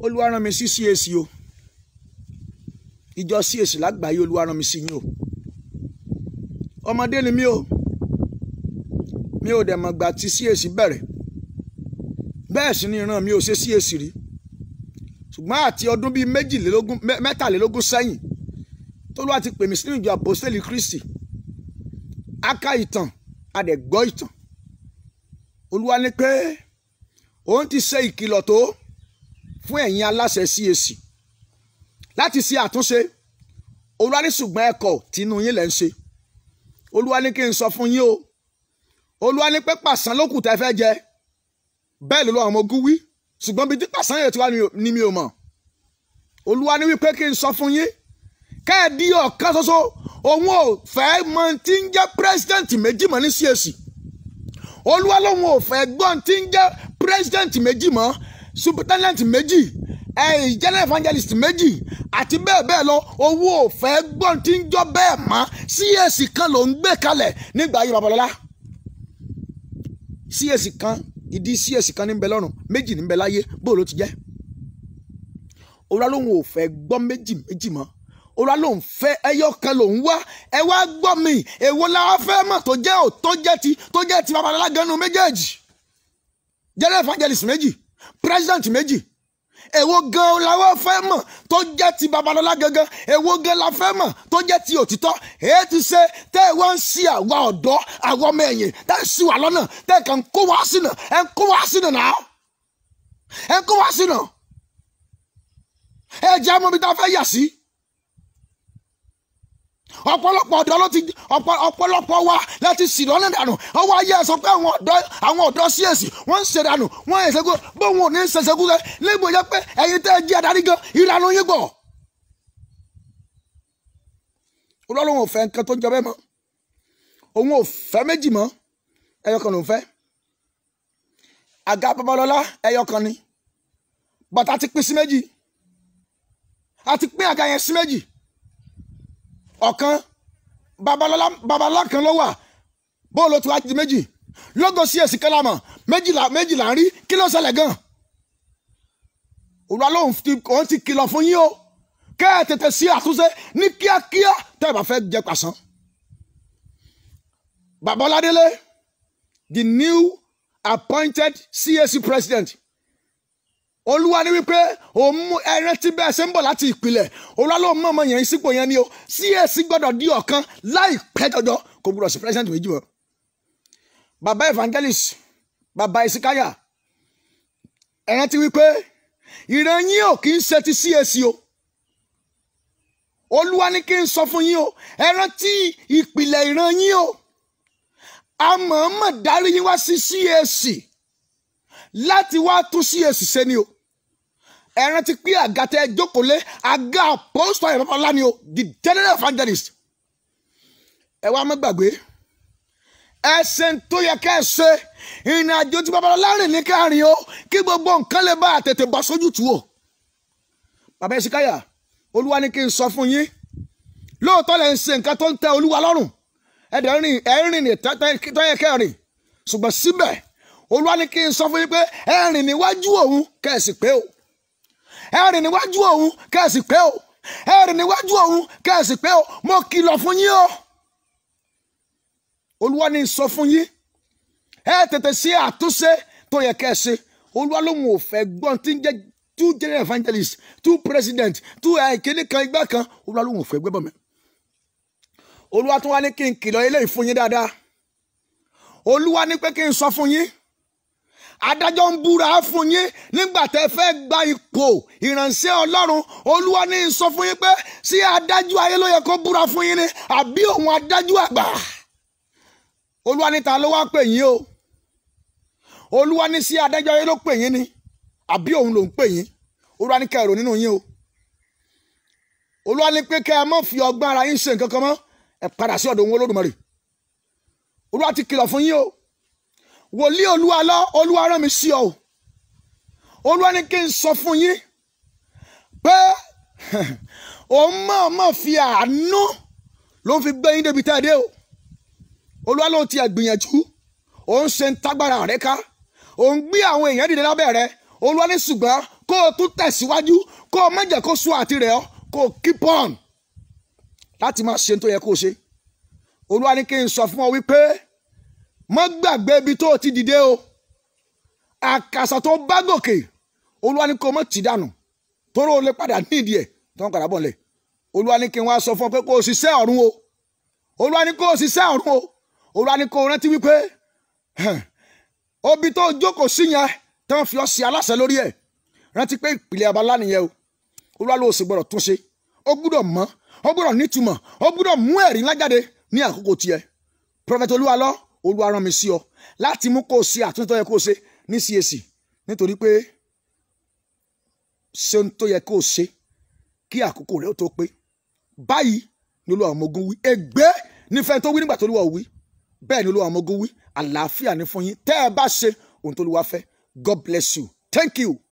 Olúwa rán mi sí CAC o. Ìjọ CAC lágbàáyé, Olúwa rán mi sí yín o. Ọmọdé ni mí o. Mi ò dẹ̀ mọ̀ gbà tí CAC bẹ̀rẹ̀. Bẹ́ẹ̀ sì ni ìran mi ò ṣe CAC rí. Ṣùgbọ́n àti ọdún bíi méjìlélógún mẹ́tàlélógún sẹ́yìn tólúwa ti pè mí sínú ìjọ àpọ́sítélì Kristi. A ka ìtàn, a dẹ̀ gbọ́ ìtàn. Olúwa ní pé òun ti ṣe ìkìlọ̀ tó fún ẹ̀yin aláṣẹ CAC láti ṣe àtúnṣe. Olúwa ní ṣùgbọ́n ẹ kọ̀ tínú yín lẹ́ ń ṣe. Olúwa ní kí n sọ fún yín o. Olúwa ní pé pàṣán ló kù tẹ́ fẹ́ jẹ. Bẹ́ẹ̀ ló lọ àwọn ọmọ ogun wí. Ṣùgbọ́n bí tí pàṣán yẹn ti wá ni mi ò mọ̀. Olúwa ní wípé kí n sọ fún yín kẹ́ ẹ di ọ̀kan ṣoṣo. Òun ò fẹ́ mọ tí ń jẹ́ president méjì mọ́ ní CAC. Olúwa lòun ò fẹ́ gbọ́n tí ń jẹ́ president méjì mọ́, superintendent méjì, general evangelist méjì àti bẹ́ẹ̀ bẹ́ẹ̀ lọ. Owó ò fẹ́ gbọ́n tí ń jọ bẹ́ẹ̀ mọ́. CAC kan ló ń gbé kalẹ̀ nígbà ayé Babalọ́lá. CAC kan, ìdí CAC kan ní ń bẹ lọ́run, méjì ní ń bẹ láyé, bó ló ti jẹ́? Olúwa lòun ò fẹ́ gbọ́ méjì méjì mọ́. Olúwa lòun fẹ́ ẹyọ kan lòun wá. Ẹ wá gbọ́ mi, èwo la wá fẹ́ mọ̀ tó jẹ́ ò tó jẹ́ ti Babalọ́lá ganu méjèèjì? General evangelist méjì, president méjì, èwo gan la wá fẹ́ mọ̀ tó jẹ́ ti Babalọ́lá gangan? Èwo gan la fẹ́ mọ̀ tó jẹ́ ti òtítọ́? Èyí ti ṣe tẹ́ ẹ wá ń ṣì àwa ọ̀dọ́, àwa ọmọ ẹ̀yìn, tẹ́ ẹ ṣì wà lọ́nà, tẹ́ ẹ kàn kó wá sínà, ẹ ń kó wá sínà náà, ẹ ń kó wá sínà. Ẹ jẹ́ àmọ́ ibi tá a fẹ́ yà sí. Ọ̀pọ̀lọpọ̀ ọ̀dọ́ ló ti ọ̀pọ̀lọpọ̀ wa láti sì lọ́nà dànù. Ọwọ́ ayé ẹ sọ pé àwọn ọ̀dọ́ CAC wọ́n ń ṣe dànù, wọ́n ń ṣẹ́gun, bóun ò ní ṣẹṣẹ́gun sẹ́ nígbò jẹ́ pé ẹ̀yin tẹ́ ẹ jẹ́ adarí gan ìlànà yín gbọ̀. Ọlọ́run ò fẹ́ nǹkan tó ń jọ bẹ́ẹ̀ mọ́. Òun ò fẹ́ méjì mọ́, ẹyọ kan ló ń fẹ́. Àga Babalọ́lá ẹyọ kan ni, bàtà ti pín sí méjì, a ti pín àga yẹn sí méjì. Ọ̀kan Babalọ́lá kan ló wà, bóòlù tí wàá di méjì. Lógo CAC kálámọ̀ méjìlá méjìlá ń rí. Kí ló ṣẹlẹ̀ gan? Olúwa lòun ti kìlọ̀ fún yín o, kẹ́ ẹ tètè sí àtúnṣe ní kíákíá tẹ́ ẹ bá fẹ́ jẹ pàṣán. Bàbá Ọládélé, the new appointed CAC president, Olúwa ní wípé òun mú ẹran tí bẹ́ẹ̀ ṣe ń bọ̀ láti ìpìlẹ̀. Olúwa ló mọ̀ ọmọ yẹn sípò yẹn ni o. CAC gbọ́dọ̀ di ọ̀kan láìpẹ́ jọjọ, kò gbọ́dọ̀ sí president méjì mọ́. Bàbá evangelist, bàbá Ìsíkáyà, ẹran tí wípé ìran yín ò kì í ṣe ti CAC o. Olúwa ní kí n sọ fún yín o, ẹran tí ìpìlẹ̀ ìran yín o. A mọ̀ọ́mọ̀ darí yín wá sí CAC láti wá tún CAC ṣe ni o. Ẹ rántí pé àga tẹ́ jókòó lé, àga Apostle Babalọ́lá ni o, the general evangelist. Ẹ wá má gbàgbé, ẹ ṣe ń tó yẹ ká ẹ ṣe. Ìrìn àjò tí Babalọ́lá rìn ní káàrin o, kí gbogbo nǹkan lè bá àtètè bọ́ sójú tù o. Bàbá Ìsíkáyà, Olúwa ní kí n sọ fún yín, lóòótọ́ lẹ ń ṣe nǹkan tó ń tẹ́ Olúwa lọ́rùn, ẹ dẹ̀ rìn, ẹ rìn ní tó yẹ kẹ́ rìn, ṣùgbọ́n síbẹ̀ Olúwa ní kí n sọ fún yín pé ẹ rìn níwájú òun kẹ́ ẹ sì pé o. Ẹ rìn níwájú òun kẹ́ ẹ sì pé o. Ẹ rìn níwájú òun kẹ́ ẹ sì pé o. Mo kìlọ̀ fún yín o. Olúwa ní sọ fún yín, ẹ tètè ṣe àtúnṣe tó yẹ kẹ́ ẹ ṣe. Olúwa lòun ò fẹ́ gbọ́n tí ń jẹ́ 2 general evangelists, 2 president, 2 kíní kan igbá kan. Olúwa lòun ò fẹ́ gbẹ́ bọ̀ mẹ́. Olúwa tún wá ní kí n kìlọ̀ eléyìí fún yín dáadáa. Olúwa ní pé kí n sọ fún yín, adájọ́ ń búra fún yín nígbà tẹ́ fẹ́ gba ipò ìránṣẹ́ Ọlọ́run. Olúwa ní sọ fún yín pé sí adájọ́ ayé ló yẹ kó búra fún yín ni àbí òun adájọ́ àgbà? Olúwa ní ta ló wá pè yín o? Olúwa ní sí adájọ́ ayé ló pè yín ni àbí òun ló ń pè yín? Olúwa ní kẹ́ ẹ rò nínú yín o. Olúwa ní pé kẹ́ ẹ má fi ọgbọ́n ara yín ṣe nǹkan kan mọ́, ẹ padà sí ọ̀dọ̀ òun Olódùmarè. Olúwa ti kìlọ̀ fún yín o. Wòlíì Olúwa lọ, Olúwa rán mi sí ọ o. Olúwa ní kí n sọ fún yín pé òun mọ̀ọ́mọ̀ fi àánú ló ń fi gbé yín débi tẹ́ ẹ dé o. Olúwa ló ti gbìyànjú, òun ṣe ń tágbára rẹ ká, òun gbé àwọn èèyàn dìde lábẹ́ rẹ. Olúwa ní ṣùgbọ́n Kó o tún tẹ̀síwájú, kó o má jẹ́ kó sú àti rẹ̀ ọ́, kó o keep on láti máa ṣe tó yẹ kó o ṣe. Olúwa ní kí n sọ fún ọ wípé má gbàgbé ibi tó o ti dìde o. Àkàsà tó bá gòkè, Olúwa ní kó o má tì dànù, torí o lè padà nídìí ẹ̀ tó ń padà bọ̀ lẹ̀. Olúwa ní kí n wá sọ fún ọ pé kó o ṣiṣẹ́ ọ̀run o. Olúwa ní kó o ṣiṣẹ́ ọ̀run o. Olúwa ní kó o rántí wípé obi tó jókòó sí yẹn tán fi ọ sí aláṣẹ lórí ẹ̀, rántí pé ìpìlẹ̀ abala nìyẹn o. Olúwa ló sì gbọ́dọ̀ túnṣe, ó gbọ́dọ̀ mọ́, ó gbọ́dọ̀ nítumọ̀, ó gbọ́dọ̀ mú ẹ̀rí ńlá jáde ní àkókò tiẹ̀. Prophet Olúwalọ, Olúwa rán mi sí ọ láti mú kó o ṣe àtúntò tó yẹ kó o ṣe ní CAC, nítorí pé ṣe ohun tó yẹ kó o ṣe kí àkókò rẹ ó tó pé. Báyìí ni Olúwa ọmọ ogun wí. Ègbé nífẹ̀ẹ́ tó wí nígbà tó Olúwa wí. Bẹ́ẹ̀ ni Olúwa ọmọ ogun wí. Àlàáfíà ni fún yín tẹ́ ẹ bá ṣe ohun tó Olúwa fẹ́. God bless you. Thank you.